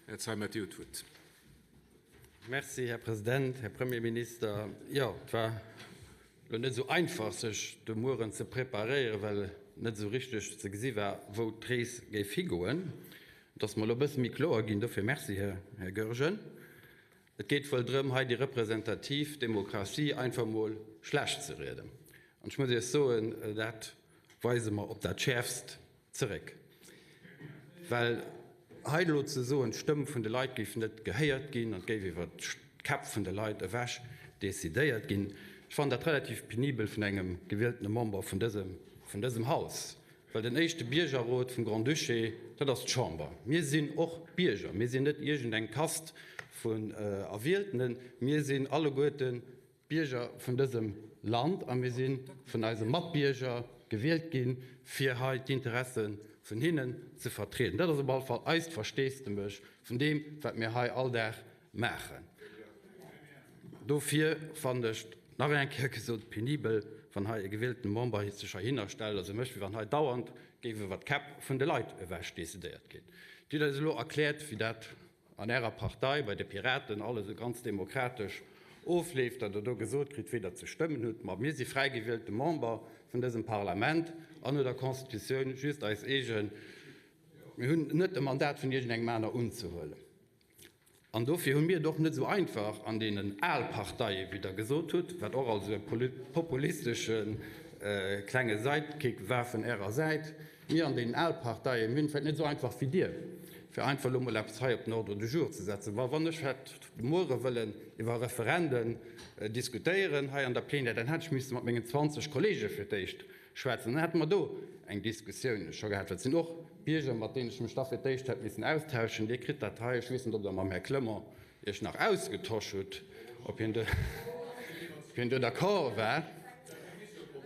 Här Zeimet, Dir hutt d'Wuert. Merci, Här President, Här Premierminister. Jo, et war elo net esou einfach, sech de Mueren ze preparéieren, well net esou richteg ze gesi war, wou d'Rees géif higoen. Et ass mer elo e bësse méi kloer ginn, dofir merci, Här Goergen. Et geet wuel drëm, hei déi representativ Demokratie einfach emol schlecht ze rieden. An ech muss Iech soen, dat weise mer op dat Schäerfst zeréck. Well hei elo ze soen, d'Stëmm vun de Leit géif net gehéiert ginn an et géif iwwer d'Käpp vun de Leit ewech decidéiert ginn, ech fannen dat relativ penibel vun engem gewieltene Member vun dësem, vun dësem Haus. Well den éischte Biergerrot vum Grand-Duché, dat ass d'Chamber. Mir sinn och Bierger. Mir sinn net iergendeng Kast vun Erwieltenen. Mir sinn alleguerten Bierger vun dësem Land a mir si vun eise Matbierger gewielt ginn, fir hei d'Interesse vun hinnen ze vertrieden. Dat ass op alle Fall eist Versteesdemech vun deem, wat mir hei all Dag maachen. Dofir fannen ech et, nach eng Kéier gesot, penibel, wann hei e gewieltene Member sech heihinner stellt a sou mécht, wéi wann hei dauernd géif iwwer d'Käpp vun de Leit ewech decidéiert ginn. Dir hutt eis elo erkläert, wéi dat an Ärer Partei, bei de Piraten, alles esou ganz demokratesch ofleeft, datt Der do gesot kritt, wéi Der ze stëmmen hutt. Ma mir si fräi gewielte Member vun dësem Parlament an no der Constitutioun just eis eegen, mir hunn net e Mandat vun iergendengem aner unzehuelen. An dofir hu mir et och net esou einfach an deenen al Parteien, wéi Der gesot hutt, wat och also e populistesche klenge Sidekick war vun Ärer Säit, mir an deenen al Parteien, mir hunn et vläicht net esou einfach wéi Dir, fir einfach elo mol eppes hei op den Ordre du jour ze setzen. Well wann ech hätt de Muere wëllen iwwer Referenden diskutéieren hei an der Plénière, dann hätt ech misse mat mengen 20 Kollege fir d'éischt schwätzen. Dann hätte mer do eng Diskussioun scho gehat. Dat sinn och Bierger, mat deenen ech mech da fir d'éischt hätt missen austauschen. Dir kritt dat hei, ech weess net, ob Der mam Här Clement Iech nach ausgetosch hutt, ob hien do d'accord war.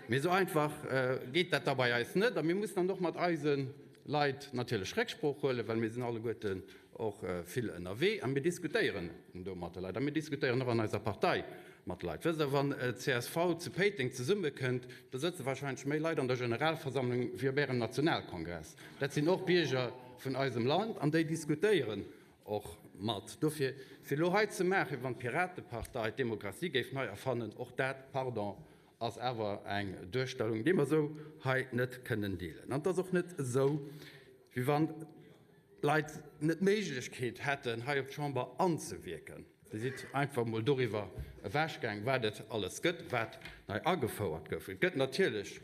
Mee esou einfach geet dat da bei eis net. A mir mussen dann och mat eise Leit natierlech Récksprooch huelen, well mir sinn alleguerten och vill ënnerwee a mir diskutéieren do mat de Leit. A mir diskutéieren och an eiser Partei mat Leit. Wësst Der, wann d'CSV zu Péiteng zesummekënnt, do sëtze wahrscheinlech méi Leit an der Generalversammlung wéi op Ärem Nationalkongress. Dat sinn och Bierger vun eisem Land an déi diskutéieren och mat. Dofir, fir elo hei ze maachen, wéi wann d'Piratepartei d'Demokratie géif nei erfannen, och dat, pardon, ass awer eng Duerstellung, déi mer esou hei net kënnen deelen. An et ass och net esou, wéi wann d'Leit net d'Méiglechkeet hätten, hei op d'Chamber anzewierken. Dir sidd einfach emol doriwwer ewechgaang, wat et alles gëtt, wat nei agefouert gouf. Et gëtt natierlech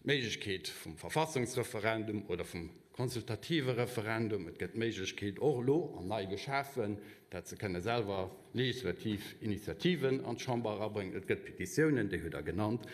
d'Méiglechkeet vum Verfassungsreferendum oder vum konsultative Referendum. Et gëtt d'Méiglechkeet, och elo an nei geschafen, dat se kënne selwer legislativ Initiativen an d'Chamber erabréngen. Et gëtt Petitiounen, déi hutt Der genannt.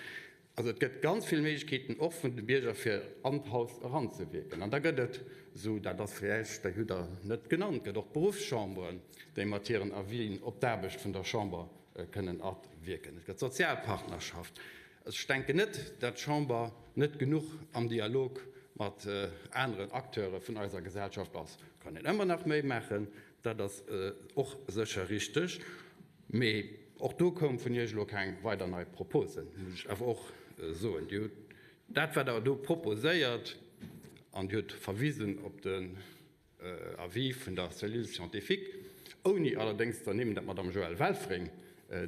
Also et gëtt ganz vill Méiglechkeeten och vun de Bierger fir an d'Haus eranzewierken. An da gëtt et esou, dat ass vläicht, déi hutt Der net genannt, gëtt och d'Beruffschamberen, déi mat hiren Avisen op d'Aarbecht vun der Chamber kënnen awierken. Et gëtt d'Sozialpartnerschaft. Also ech denken net, dat d'Chamber net genuch am Dialog mat aneren Acteure vun eiser Gesellschaft ass. Et kann een ëmmer nach méi maachen, dat ass och sécher richteg. Mee och do koum vun Iech elo keng weider nei Propose, muss ech awer och soen. Dir hutt dat, wat Der do proposéiert, an Dir hutt verwisen op den Avis vun der Cellule scientifique, ouni allerdéngs ze ernimmen, datt d'Madame Joëlle Welfring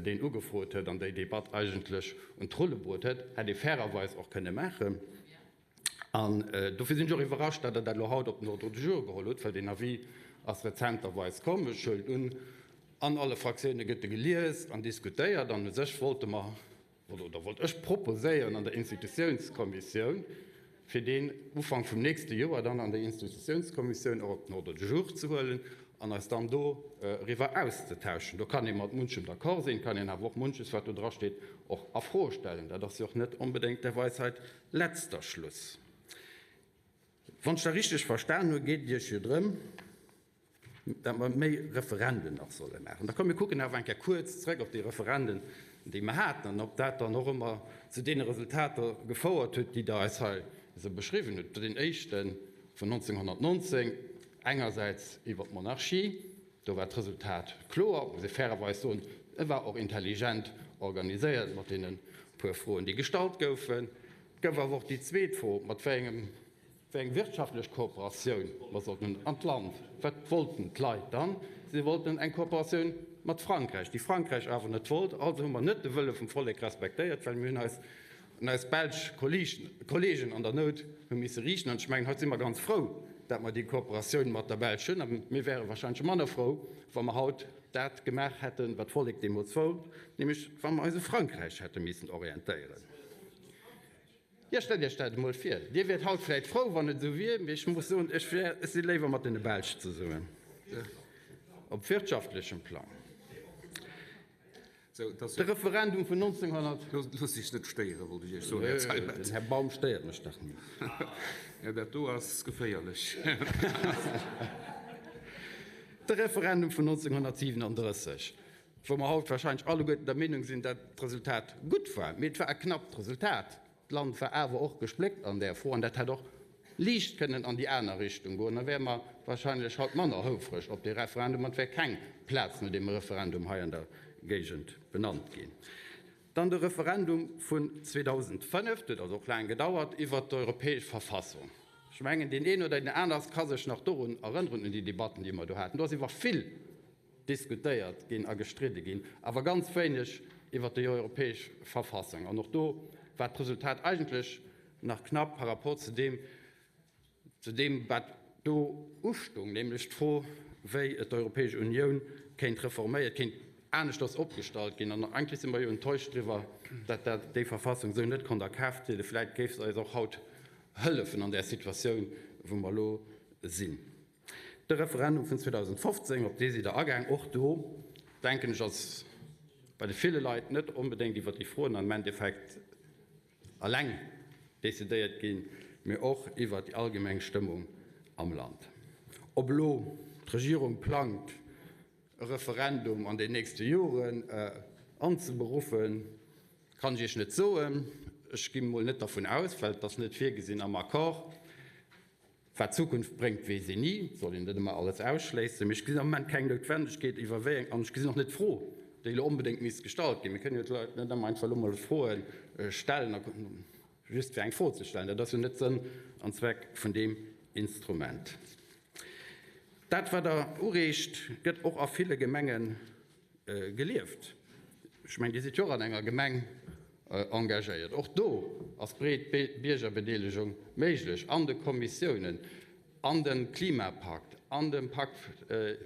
deen ugefrot huet an déi Debatt eigentlech un d'Rulle bruet huet, hätt ee fairerweis och kënne maachen. An dofir sinn ech och iwwerrascht, datt Der dat elo haut op den Ordre du jour geholl hutt, well deen Avis ass rezenterweis komm. Ech huelen un, an alle Fraktioune gëtt e gelies an diskutéiert. An u sech wollte mer, oder wollt ech proposéieren an der Institutiounskommissioun, fir deen Ufank vum nächste Joer dann an der Institutiounskommissioun och op den Ordre du jour ze huelen an eis dann doriwwer auszetauschen. Do kann ee mat munchem d'accord sinn, kann een awer och munches, wat do drasteet, och a Fro stellen. Dat ass jo och net onbedéngt der Weisheit Letzter Schluss. Wann ech dat richteg verstan hu, geet et Iech jo drëm, datt mer méi Referenden nach solle maachen. Da komm mir kucken awer eng Kéier kuerz zrëck op déi Referenden, déi mer haten, an ob dat dann och ëmmer zu deene Resultater gefouert huet, déi Der eis hei esou beschriwwen hutt. Deen éischte vun 1919, engersäits iwwer d'Monarchie, Do war d'Resultat kloer, muss ee fairerweis soen. E war och intelligent organiséiert mat deene puer Froen, déi gestallt goufen. Et gouf awer och déi zweet Fro, mat wéi engem. Wéi eng wirtschaftlech Kooperatioun mer sollten hunn. An d'Land, wat wollten d'Leit dann? Si wollten eng Kooperatioun mat Frankräich, déi Frankräich awer net wollt. Also hu mer net de Wëlle vum Vollek respektéiert, well mir hunn eis un eis belsch Kolleegen an der Nout hu misse riichten. An ech mengen, haut si mer ganz frou, dat mer déi Kooperatioun mat der Belsch hunn. A mir wäre wahrscheinlech manner frou, wa mer haut dat gemaach hätten, wat d'Vollek deemools wollt, nämlech wa mer eis u Frankräich hätte missen orientéieren. Jo, stellt Iech dat emol vir. Dir wiert haut vläit frou, wann et esou wier, mee ech muss soen, ech wär, ech si léiwer mat deene Belsch zesummen op wirtschaftlechem Plang. De Referendum vun 1900. Loosst Iech net stéieren, wollt ech Iech soen, Här Seibert. Den Här Baum stéiert mech dach ni. Jo, dat do ass geféierlech. De Referendum vun 1937, wou mer haut wahrscheinlech alleguerten der Meenung sinn, datt d'Resultat gutt war, mee et war e knappt Resultat. D'Land war awer och gespléckt an där Fro an dat hätt och liicht kënnen an déi aner Richtung goen. Da wäre mer wahrscheinlech haut manner houfreg op dee Referendum an et wär keng Plaz no deem Referendum hei an der Géigend benannt ginn. Dann de Referendum vun 2005, dat huet also och laang gedauert, iwwert d'europäesch Verfassung. Ech mengen, deen een oder deen aner ka sech nach dorun erënneren, un déi Debatten, déi mer do haten. Do ass iwwer vill diskutéiert ginn a gestridde ginn, awer ganz wéineg iwwert déi europäesch Verfassung. An och do war d'Resultat eigentlech nach knapp par rapport zu deem, zu deem wat do ustung, nämlech d'Fro, wéi et d'Europäesch Unioun kéint reforméiert, kéint aneschters opgestallt ginn. An eigentlech si mer jo enttäuscht driwwer, datt dat déi Verfassung esou net konnt a Kraaft trieden. Vläicht géif se eis och haut hëllefen an där Situatioun, wou mer elo sinn. De Referendum vun 2015, op dee sidd Der agaang, och do, denken ech, ass bei de ville Leit net onbedéngt iwwer déi Froen am Endeffekt eleng decidéiert ginn, mee och iwwer déi allgemeng Stëmmung am Land. Ob elo d'Regierung plangt, e Referendum an den nächste Joren anzeberuffen, kann ech Iech net soen. Ech gi mol net dervun aus, well et ass net virgesinn am Accord. Wat d'Zukunft bréngt, weess een ni. Et soll een net ëmmer alles ausschléissen. Mee ech gesinn am Moment keng Noutwendegkeet, iwwer wéi eng, an ech gesinn och net d'Fro, déi elo onbedéngt misst gestallt ginn. Mir kënnen jo d'Leit net ëmmer einfach elo mol Froe stellen, just fir eng Fro ze stellen. Dat ass jo net Sënn an Zweck vun deem Instrument. Dat, wat Der ureegt, gëtt och a ville Gemenge gelieft. Ech mengen, Dir sidd jo och an enger Gemeng engagéiert. Och do ass breet Biergerbedeelegung méiglech, an de Kommissiounen, an dem Klimapakt, an dem Pakt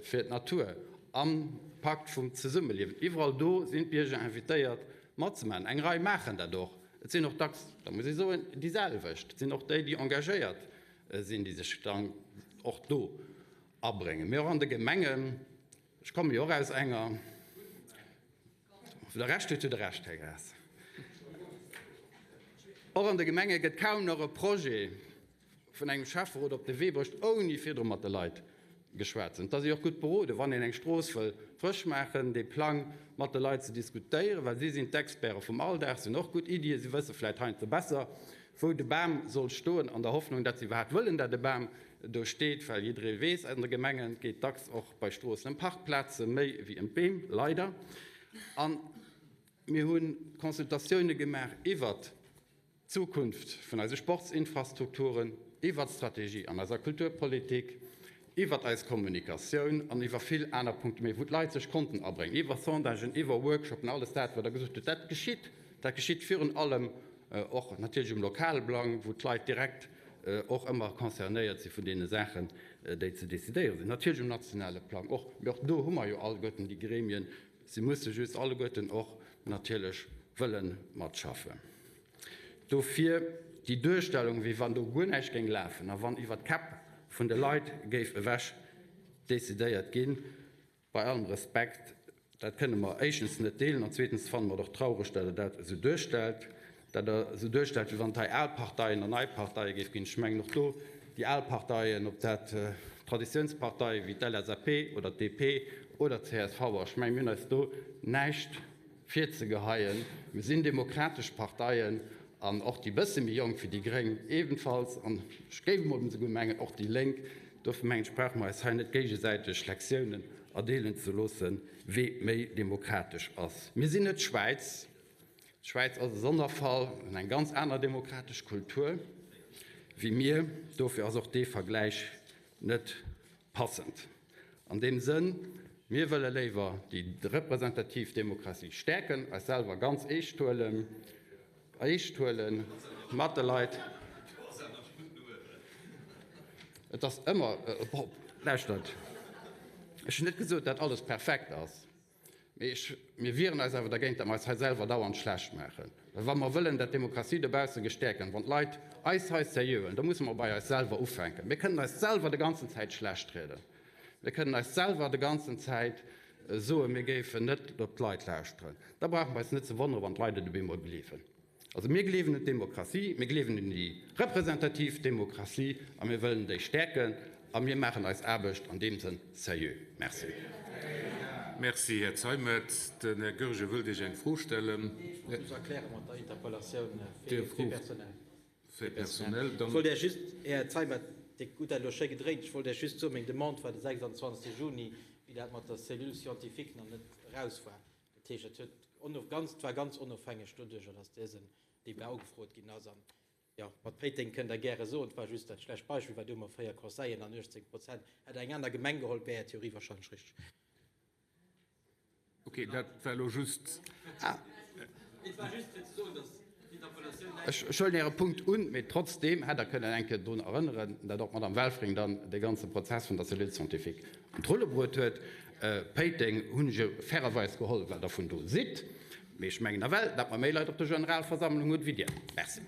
fir d'Natur, am Pakt vum Zesummeliewen. Iwwerall do sinn d'Bierger invitéiert matzemaachen. Eng Rei maachen dat och. Et sinn och dacks, dat muss ee soen, déi selwecht. Et sinn och déi, déi engagéiert sinn, déi sech dann och do abréngen. Mee och an de Gemengen. Ech komme jo och aus enger. Wou Der Recht hutt, hutt Der Recht, Här Graas. Och an de Gemenge gëtt kaum nach e Projet vun engem Schäfferot op de Wee bruecht, ouni virdru mat de Leit geschwat ze hunn. Et ass ee jo och gutt beroden, wann een eng Strooss wëll frësch maachen, dee Plang mat de Leit ze diskutéieren, well si sinn d'Experte vum Alldag, si hunn och gutt Iddien, si wësse vläicht heiansdo besser, wou de Bam soll stoen, an der Hoffnung, datt se iwwerhaapt wëllen, datt e Bam do steet, well jidderee weess, an de Gemenge geet dacks och bei Stroossen ëm Parkplaze méi wéi ëm d'Beem, leider. A mir hu Consultatioune gemaach iwwert d'Zukunft vun eise Sportsinfrastrukturen, iwwert d'Strategie an eiser Kulturpolitik, iwwert eis Kommunikatioun an iwwer vill aner Punkte méi, wou d'Leit sech konnten abréngen, iwwer Sondagen, iwwer Workshopen, alles dat, wat Der gesot hutt, dat geschitt. Dat geschitt virun allem och natierlech um Lokalplang, wou d'Leit direkt och ëmmer concernéiert si vun deene Saachen, déi ze decidéiere sinn. Natierlech um nationale Plang och, mee och do hu mer jo alleguerten déi Gremien. Si musse just alleguerten och natierlech wëlle matschaffen. Dofir déi Duerstellung, wéi wann do guer näischt géing lafen a wann iwwer d'Käpp vun de Leit géif ewech decidéiert ginn, bei allem Respekt, dat kënne mer éischtens net deelen an zweetens fanne mer et och traureg, datt Der dat esou duerstellt, datt Der esou duerstellt, wéi wann et hei al Parteien an nei Parteie géif ginn. Ech mengen och do, déi al Parteien, ob dat Traditiounsparteie wéi d'LSAP oder d'DP oder d'CSV ass, ech mengen, mir hunn eis do näischt virzegeheien. Mir sinn demokratesch Parteien an och déi bësse méi jonk wéi déi Gréng ebenfalls an ech géif emol esouguer mengen och déi Lénk. Dofir mengen ech, brauche mer eis hei net géigesäiteg Lektiounen erdeelen ze loossen, wee méi demokratesch ass. Mir sinn net d'Schwäiz. D'Schwäiz ass e Sonnerfall, hunn eng ganz aner demokratesch Kultur. wéi mir. Dofir ass och dee Vergläich net passend. An deem Sënn, mir wëlle léiwer déi representativ Demokratie stäerken, eis selwer ganz eescht huelen, eescht huelen mat de Leit. Et ass ëmmer, lauschtert, ech hunn net gesot, dat alles perfekt ass. Mee ech, mir wieren eis awer dergéint, datt mer eis hei selwer dauernd schlecht maachen. Well wa mer wëllen, datt d'Demokratie dobausse gestäerkt gëtt, wann d'Leit eis hei seriö huelen, da musse mer bei eis selwer ufänken. Mir kënnen eis selwer de ganzen Zäit schlecht rieden. Mir kënnen eis selwer de ganzen Zäit soen, mir géifen net op d'Leit lauschteren. Da brauche mer eis net ze wonneren, wann d'Leit et op eemol gleewen. Also mir gleewen un d'Demokratie, mir gleewen un déi representativ Demokratie a mir wëllen déi stäerken a mir maachen eis Aarbecht an deem Sënn seriö. Merci. Merci, Här Zeimet. Den Här Goergen wëllt Iech eng Fro stellen. Ech wollt just erklären mat der Interpellatioun Fait personnel. Fait personnel, dann. Ech wollt Iech just, Här Zeimet, Dir hutt dat elo schéi gedréint, ech wollt Iech just soen, meng Demande war de 26 Juni, wéi dat mat der Cellule scientifique nach net eraus war. Dat heescht, et huet onof, ganz, et war ganz onofhängeg doduerjer, datt dësen Débat ugefrot ginn ass. An, jo, mat Péiteng kënnt Der gäre soen, et war just dat schlecht Beispill, well do hu mer 4 Conseilleren an 18 Prozent. Hätt Der eng aner Gemeng geholl, wär Är Theorie wahrscheinlech richteg. Okay, dat war elo just. Et war just fir ze soen, datt d'Interpellatioun näischt. Ech huelen Äre Punkt un, mee trotzdeem hätt Der kënnen eng Kéier drun erënneren, datt och d'Madame Welfring dann dee ganze Prozess vun der Cellule scientifique an d'Rulle bruet huet. Péiteng hunn ech fairerweis geholl, well Der vun do sidd. Mee ech mengen nawell, datt mer méi Leit op der Generalversammlung hunn wéi Dir. Merci.